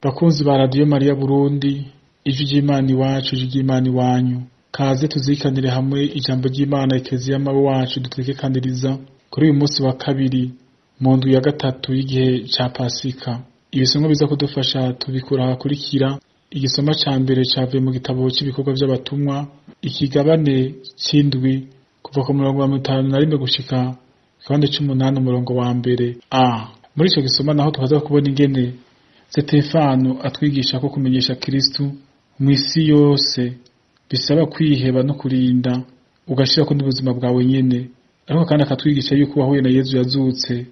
Bakunzi ba Radiyo Mariya Burundi, ijwi ry'Imana iwacu, ijwi ry'Imana iwanyu, kaze tuzikanire hamwe ijambo ry'Imana Ekereziya mawe wacu dutegekaniriza kuri uyu munsi wa kabiri mu ndwi ya gatatu y'igihe ca Pasika. Ibisomwa biza kudufasha tubikura ahakurikira. Igisoma ca mbere cavuye mu gitabo c'ibikorwa vy'abatumwa, ikigabane c'indwi kuva ku murongo wa 51 gushika kigabane c'umunani umurongo wa mbere a. Muri ico gisoma naho tukaza kubona ingene Stefano atwigisha ko kumenyesha Kristu mw'isi yose bisaba kwiheba no kurinda ugashirako n'ubuzima bwawe nyene, ariko kandi akatwigisha yuko uwahuye na Yezu yazutse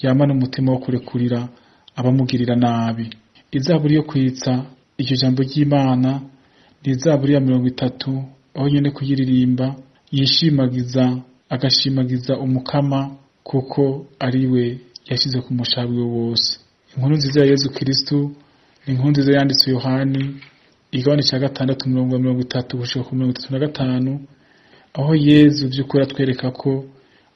yamana umutima wo kurekurira abamugirira nabi. Izaburi yo kwitsa iryo jambo ry'Imana ni izaburi ya 30, aho nyene kuyiririmba yishimagiza agashimagiza Umukama kuko ari we yashize ku mushaha wiwe wose. Inkuru nziza ya Yezu Kristu ni inkuru nziza yanditswe Yohani igabane ca 6 umurongo wa 30 gushika ku 35, aho Yezu vy'ukuri atwereka ko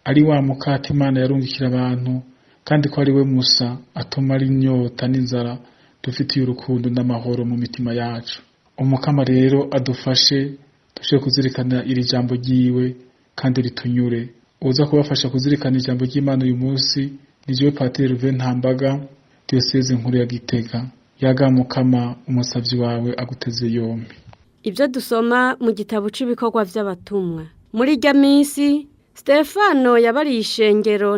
ari wa mukate Imana yarungikira abantu, kandi ko ari we Musa atuma ari inyota n'inzara dufitiye urukundo n'amahoro mu mitima yacu. Umukama rero adufashe dushobore kuzirikana iri jambo ryiwe kandi ritunyure. Uza kubafasha kuzirikana ijambo ry'Imana uyu munsi ni jewe Patiri Ruve Ntambaga, Diyoseze nkuru ya Gitega. Yaga Mukama, umusavyi wawe aguteze yompi. Ibyo dusoma mu gitabo c'ibikorwa vy'abatumwa. Muri irya minsi Stefano yabariye ishengero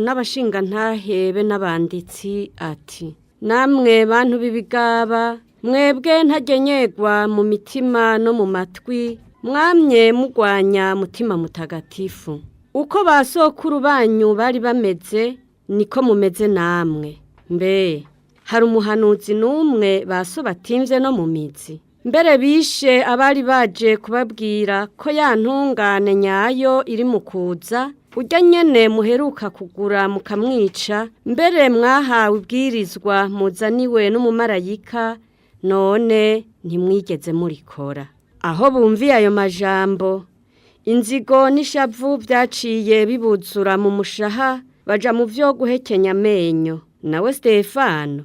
n'abashingantahe be n'abanditsi ati: namwe bantu b'ibigaba, mwebwe ntagenyegwa mu mitima no mu matwi, mwamye mugwanya mutima mutagatifu. Uko basokuru banyu bari bameze niko mumeze namwe. Mbe hari umuhanuzi n'umwe baso batimvye no mu mizi? Mbere bishe abari baje kubabwira ko ya ntungane nyayo iri mu kuza, urya nyene muheruka kugura mukamwica, mbere mwahawe ibwirizwa muzaniwe n'umumarayika, none ntimwigeze murikora. Aho bumviye ayo majambo, inzigo n'ishavu vyaciye bibuzura mu mushaha, baja mu vyo guhekenya amenyo. Nawe Stefano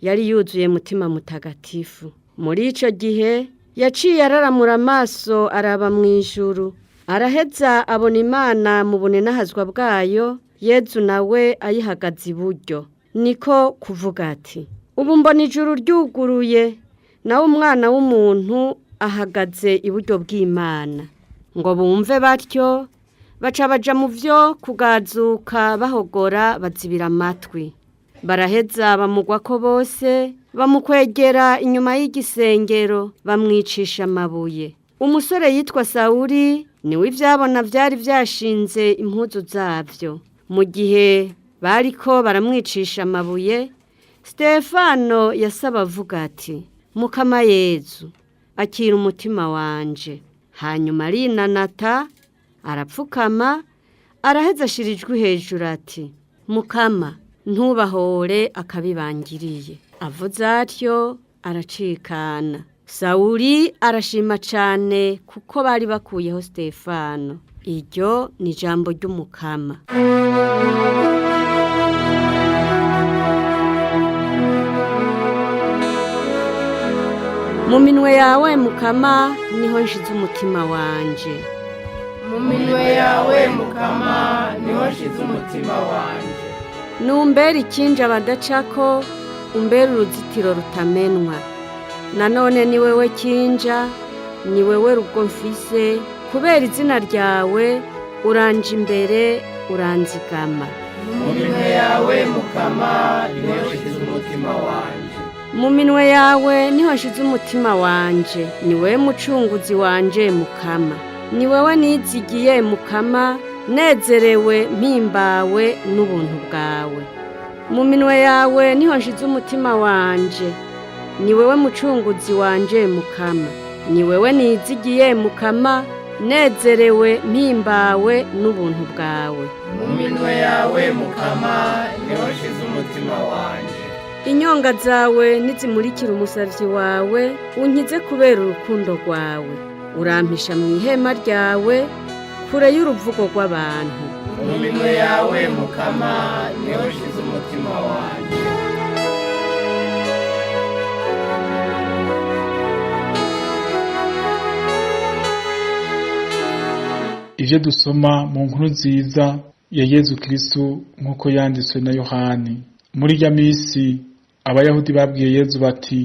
yari yuzuye mutima mutagatifu. Muri ico gihe yaciye araramura amaso araba mw'ijuru, araheza abona Imana mu bunenahazwa bwayo, Yezu nawe ayihagaze iburyo. Niko kuvuga ati: ubu mbona ijuru ryuguruye, nawe umwana w'umuntu ahagaze iburyo bw'Imana. Ngo bumve batyo, baca baja mu vyo kugazuka bahogora bazibira amatwi. Baraheza bamugwako bose, bamukwegera inyuma y'igisengero, bamwicisha amabuye. Umusore yitwa Sawuli niwe ivyabona vyari vyashinze impuzu zavyo. Mu gihe bariko baramwicisha amabuye, Stefano yasaba avuga ati: Mukama Yezu, akira umutima wanje. Hanyuma arinanata, arapfukama, araheza ashira ijwi hejuru ati: Mukama, ntubahore akabibangiriye. Avuze atyo aracikana. Sawuli arashima cane kuko bari bakuyeho Stefano. Iryo ni ijambo ry'Umukama. Mu minwe yawe Mukama niho nshize umutima wanje. Mu minwe yawe Mukama niho nshize umutima wanje. Numbere ikinja badacako, umbere uruzitiro rutamenwa. Nanone ni wewe kinja, ni wewe rugo mfise, kubera izina ryawe uranje imbere uranzigama. Mu minwe yawe Mukama niho nshize umutima wanje. Mu minwe yawe niho nshize umutima wanje, ni wewe mucunguzi wanje Mukama. Ni wewe nizigiye Mukama, nezerewe mpimbawe n'ubuntu bwawe. Mu minwe yawe niho nshize umutima wanje, ni wewe mucunguzi wanje Mukama. Ni wewe nizigiye Mukama, nezerewe mpimbawe n'ubuntu bwawe. Mu minwe yawe Mukama niho nshize umutima wanje. Inyonga zawe nizimurikira umusavyi wawe, unkize kubera urukundo rwawe. Urampisha mu ihema ryawe, kure y'uruvugo rw'abantu. Mu minwe yawe Mukama niho nshize umutima wanje. Ivyo dusoma mu nkuru nziza ya Yezu Kristu nk'uko yanditswe na Yohani. Muri irya misi Abayahudi babwiye Yezu bati: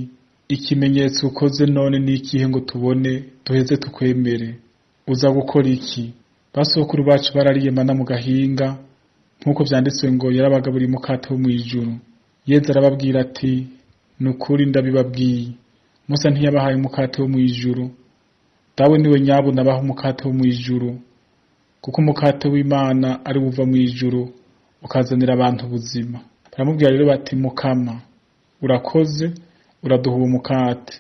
ikimenyetso ukoze none ni ikihe ngo tubone duheze tukwemere? Uza gukora iki? Basokuru bacu barariye mana mu gahinga, nk'uko vyanditswe ngo yarabagaburiye umukate wo mw'ijuru. Yezu arababwira ati: ni ukuri ndabibabwiye, Musa ntiyabahaye umukate wo mw'ijuru, Dawe niwe nyabuna abaha umukate wo mw'ijuru, kuko umukate w'Imana ari uva mw'ijuru ukazanira abantu ubuzima. Baramubwira rero bati: Mukama, urakoze, uraduha uwo mukate.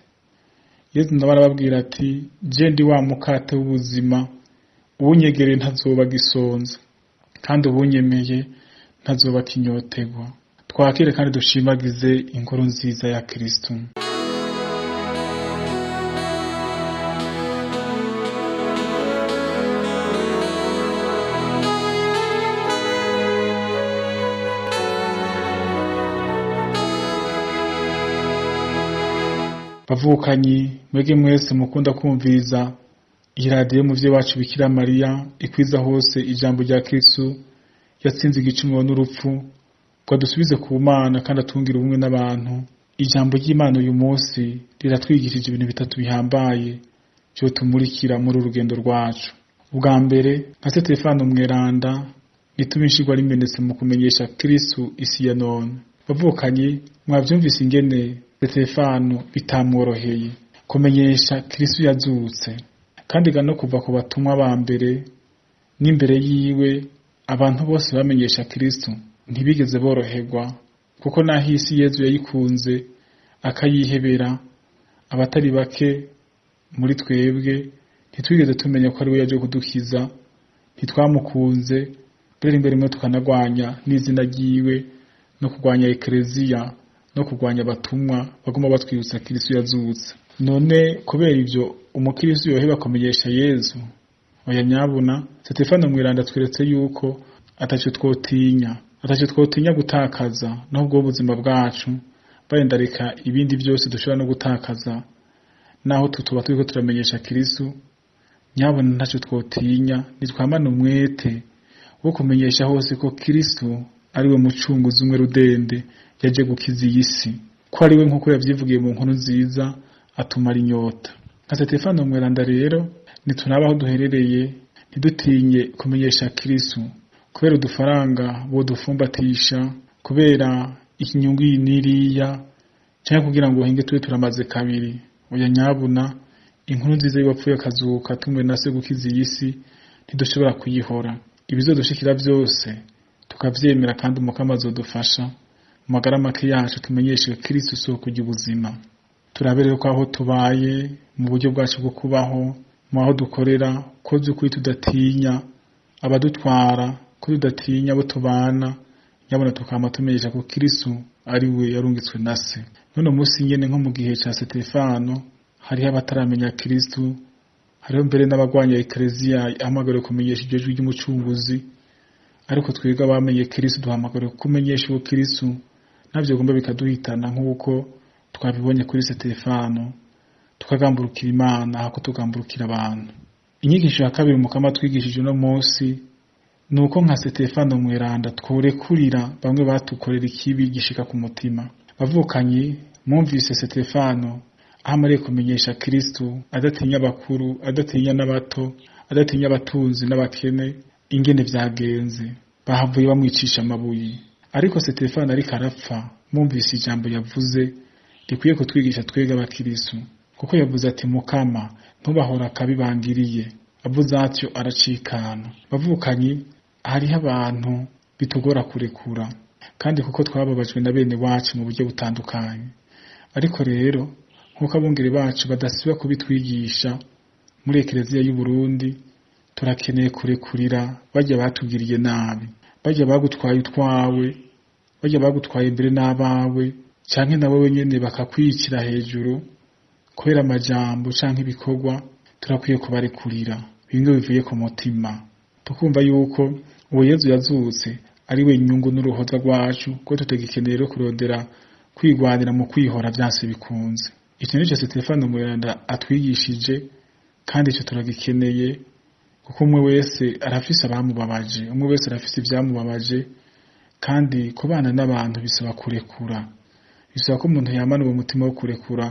Yezu nawe arababwira ati: je ndi wa mukate w'ubuzima, uwunyegereye ntazoba agisonza, kandi uwunyemeye ntazoba akinyotegwa. Twakire kandi dushimagize inkuru nziza ya Kristu. Bavukanyi, mwebwe mwese mukunda kumviriza iyi radiyo muvyeyi wacu Bikira Mariya ikwiza hose ijambo rya Kristu yatsinze igicumuro n'urupfu, ngo adusubize ku Mana kandi atungire ubumwe n'abantu. Ijambo ry'Imana uyu munsi riratwigishije ibintu bitatu bihambaye vyotumurikira muri uru rugendo rwacu. Ubwa mbere, nka Sitefano Mweranda, nitube inshigwa rimenetse mu kumenyesha Kristu isi ya none. Bavukanyi, mwavyumvise ingene Sitefano bitamworoheye kumenyesha Kristu yazutse, kandi ga no kuva ku batumwa ba mbere n'imbere yiwe abantu bose bamenyesha Kristu ntibigeze boroherwa, kuko naho isi Yezu yayikunze akayihebera, abatari bake muri twebwe ntitwigeze tumenya ko ari we yaje kudukiza, ntitwamukunze, mbere rimwe rimwe tukanagwanya n'izina ryiwe, no kurwanya Ekleziya, no kurwanya abatumwa baguma batwibutsa Kristu yazutse. None kubera ivyo umukristu yoheba kumenyesha Yezu? Oya nyabuna, Sitefano Mweranda atweretse yuko ataco twotinya, ataco twotinya gutakaza n'ubwo ubuzima bwacu, barendareka ibindi vyose dushobora no gutakaza, naho tutuba turiko turamenyesha Kristu. Nyabuna ntaco twotinya, nitwamana umwete wo kumenyesha hose ko Kristu ari we mucunguzi umwe rudende yaje gukiza iyi si, ko ari we nk'uko yavyivugiye mu nkuru nziza atumara inyota. Nka Sitefano Mweranda rero, nituraba aho duherereye, ntidutinye kumenyesha Kristu kubera udufaranga bodufumbatisha, kubera ikinyungu iyi n'iriya, canke kugira ngo hinge tube turamaze kabiri. Oya nyabuna, inkuru nziza y'uwapfuye akazuka tumwe na se gukiza iyi si ntidushobora kuyihora. Ibizodushikira vyose tukavyemera, kandi Umukama azodufasha mu magara make yacu tumenyeshe Kristu isoko ry'ubuzima. Turabe rero ko aho tubaye mu buryo bwacu bwo kubaho, mu aho dukorera, ko vy'ukuri tudatinya abadutwara, ko tudatinya abo tubana, nyabona tukama tumenyesha ko Kristu ari we yarungitswe na se. None munsi nyene nko mu gihe ca Sitefano hariho abataramenya Kristu, hariho mbere n'abagwanya Ekleziya ihamagariwe kumenyesha iryo jwi ry'umucunguzi, ariko twebwe abamenye Kristu duhamagariwe kumenyesha uwo Kristu, navyo bigomba bikaduhitana nk'uko twabibonye kuri Sitefano, tukagamburukira Imana hako tugamburukira abantu. Inyigisho ya kabiri Umukama twigishije uno munsi nuko nka Sitefano Mweranda tworekurira bamwe batukorera ikibi gishika ku mutima. Bavukanyi, mwumvise Sitefano aho amariye kumenyesha Kristu adatinya abakuru, adatinya n'abato, adatinya abatunzi n'abakene, ingene vyagenze bahavuye bamwicisha amabuye. Ariko Sitefano ariko arapfa, mwumvise ijambo yavuze rikwiye kutwigisha twebwe abakristu, kuko yavuze ati: Mukama, ntubahora akabi bangiriye. Avuze atyo aracikana. Bavukanyi, hariho abantu bitugora kurekura, kandi kuko twababajwe na bene wacu mu buryo butandukanye. Ariko rero nkuko abungere bacu badasiba kubitwigisha muri Ekleziya y'u Burundi, turakeneye kurekurira barya batugiriye nabi, barya bagutwaye utwawe, barya bagutwaye imbere n'abawe, canke nawe wenyene bakakwicira hejuru kubera amajambo canke ibikorwa. Turakwiye kubarekurira bimwe bivuye ku mutima, tukumva yuko uwo Yezu yazutse ari we nyungu n'uruhoza rwacu, ko tutagikeneye rero kurondera kwigwanira mu kwihora vyanse bikunze. Ico nico Sitefano Mweranda atwigishije, kandi ico turagikeneye, Kuko umwe wese arafise abamubabaje, umwe wese arafise ivyamubabaje, kandi kubana n'abantu bisaba kurekura. Bisaba ko umuntu yamana uwo mutima wo kurekura,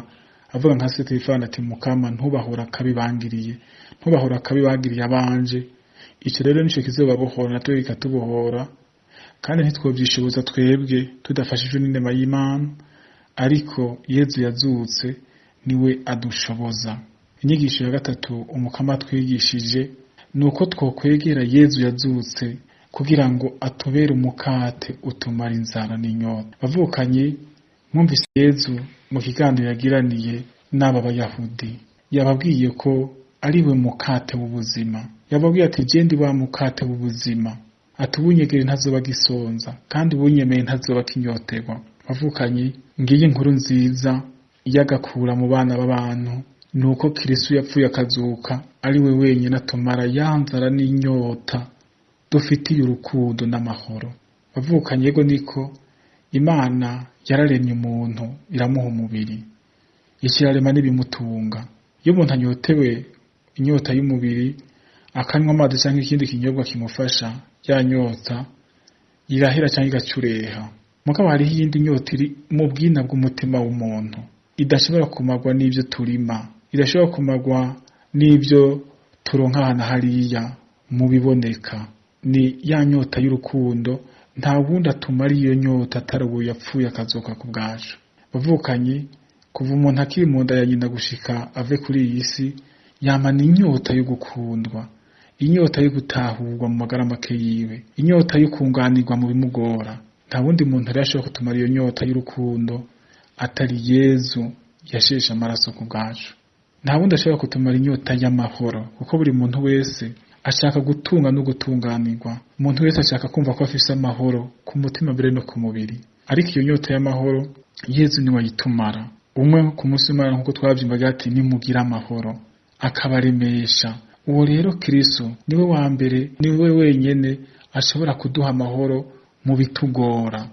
avuga nka Sitefano ati Mukama ntubahora akabibangiriye, ntubahora akabibangiriye abanje. Ico rero nico kizobabohora natwe kikatubohora, kandi ntitwovyishoboza twebwe tudafashijwe n'inema y'Imana, ariko Yezu yazutse niwe adushoboza. Inyigisho ya gatatu Umukama atwigishije ni uko twokwegera Yezu yazutse kugira ngo atubere umukate utumara inzara n'inyota. Bavukanye, mwumvise Yezu mu kiganiro yagiraniye n'aba Bayahudi, yababwiye ko ari we mukate w'ubuzima. Yababwiye ati je ndi wa mukate w'ubuzima, ati uwunyegere ntazoba agisonza, kandi uwunyemeye ntazoba akinyoterwa. Bavukanye, ngiyi inkuru nziza y'agakura mu bana b'abantu, nuko Kristo yapfuye akazuka ari we wenyine atumara ya nzara n'inyota dufitiye urukundo n'amahoro. Bavukanye, yego niko Imana yararemye umuntu iramuha umubiri, ikirarema n'ibimutunga. Iyo umuntu anyotewe inyota y'umubiri akanywa amazi cyangwa ikindi kinyobwa kimufasha, ya nyota irahera cyangwa igacureha. Mugabo hariho iyindi nyota iri mu bwina bw'umutima w'umuntu, idashobora kumarwa n'ivyo turima, idashobora kumarwa n'ivyo turonka aha na hariya mu biboneka. Ni ya nyota y'urukundo. Nta wundi atumara iyo nyota atari uwo yapfuye akazuka ku bwacu. Bavukanye, kuva umuntu akiri mu nda ya nyina gushika ave kuri iyi si, yamana inyota yo gukundwa, inyota yo gutahurwa mu magara make yiwe, inyota yo kunganirwa mu bimugora. Nta wundi muntu rero ashobora kutumara iyo nyota y'urukundo atari Yezu yasheshe amaraso ku bwacu. Nta wundi ashobora kutumara inyota y'amahoro, kuko buri muntu wese ashaka gutunga no gutunganirwa. Umuntu wese ashaka kumva ko afise amahoro ku mutima mbere no ku mubiri. Ariko iyo nyota y'amahoro Yezu niwe ayitumara. Umwe ku munsi w'Imana nk'uko twavyumvaga ati nimugire amahoro, akabaremesha. Uwo rero Kristo niwe wa mbere, niwe wenyene ashobora kuduha amahoro mu bitugora,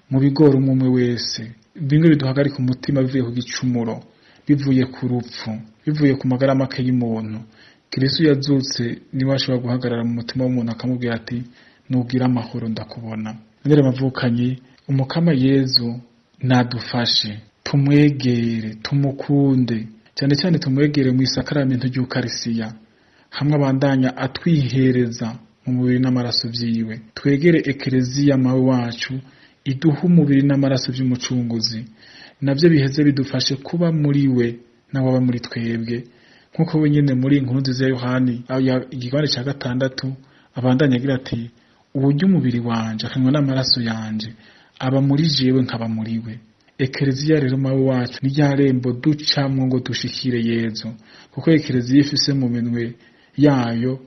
mu bigora umwe umwe wese. Bimwe biduhagarika umutima bivuye ku gicumuro, bivuye ku rupfu, bivuye ku magara make y'umuntu. Kristo yazutse niwe ashobora guhagarara mu mutima w'umuntu akamubwira ati nugira amahoro ndakubona. None bavukanye, Umukama Yezu nadufashe tumwegere, tumukunde, cyane cyane tumwegere mu isakaramento ry'Ukarisiya, hamwe abandanya atwihereza mu mubiri n'amaraso vyiwe. Twegere Ekereziya mawe wacu iduha umubiri n'amaraso vy'umucunguzi, navyo biheze bidufashe kuba muri we nawe aba muri twebwe, nkuko wenyene muri inkuru nziza ya Yohani igigabane ca 6 abandanya agira ati uburyo umubiri wanje akanywa n'amaraso yanje aba muri jewe nkaba muri we. Ekereziya rero mawe wacu ni rya rembo ducamwo ngo dushikire Yezu, kuko Ekereziya ifise mu minwe yayo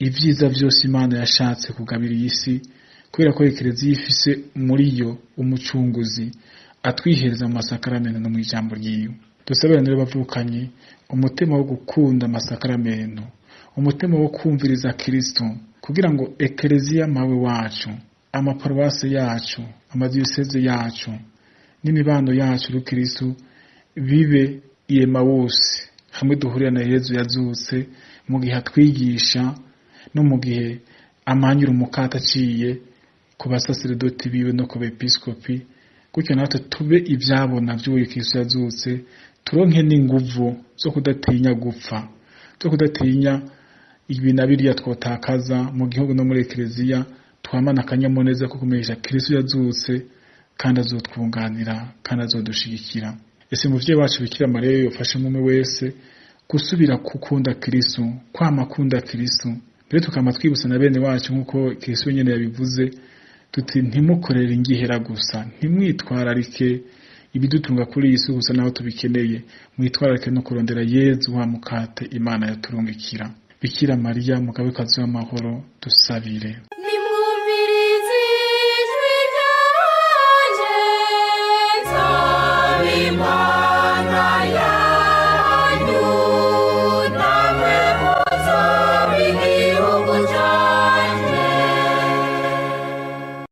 ivyiza vyose Imana yashatse kugabira iyi si, kubera ko Ekereziya ifise muri yo umucunguzi atwihereza mu masakaramento no mw'ijambo ryiwe. Dusabe rero bavukanye umutima wo gukunda amasakaramento, umutima wo kumviriza Kristo, kugira ngo Ekereziya mawe wacu, amaparuwase yacu, amadiyoseze yacu n'imibano yacu rukristo bibe Emawusi, hamwe duhurira na Yezu yazutse mu gihe atwigisha no mu gihe amanyura umukate aciye ku basaseredoti biwe no ku bepiskopi, gutyo natwe tube ivyabona vy'uwo Kristo yazutse, turonke n'inguvu zo kudatinya gupfa, zo kudatinya ibi na biriya twotakaza mu gihugu no muri Ekereziya. Twamana akanyamuneza ko kumenyesha Kristo yazutse, kandi azotwunganira, kandi azodushigikira. Ese muvyeyi wacu Bikira Mariya yofashe umwe wese gusubira gukunda Kristo, kwama akunda Kristo, mbere tukama twibutsa na bene wacu nk'uko Kristo nyene yabivuze, tuti ntimukorere ingihera gusa, ntimwitwararike ibidutunga kuri iyi si gusa naho tubikeneye, mwitwararike no kurondera Yezu wa mukate Imana yaturungikira. Bikira Mariya mugabekazi w'amahoro, dusabire.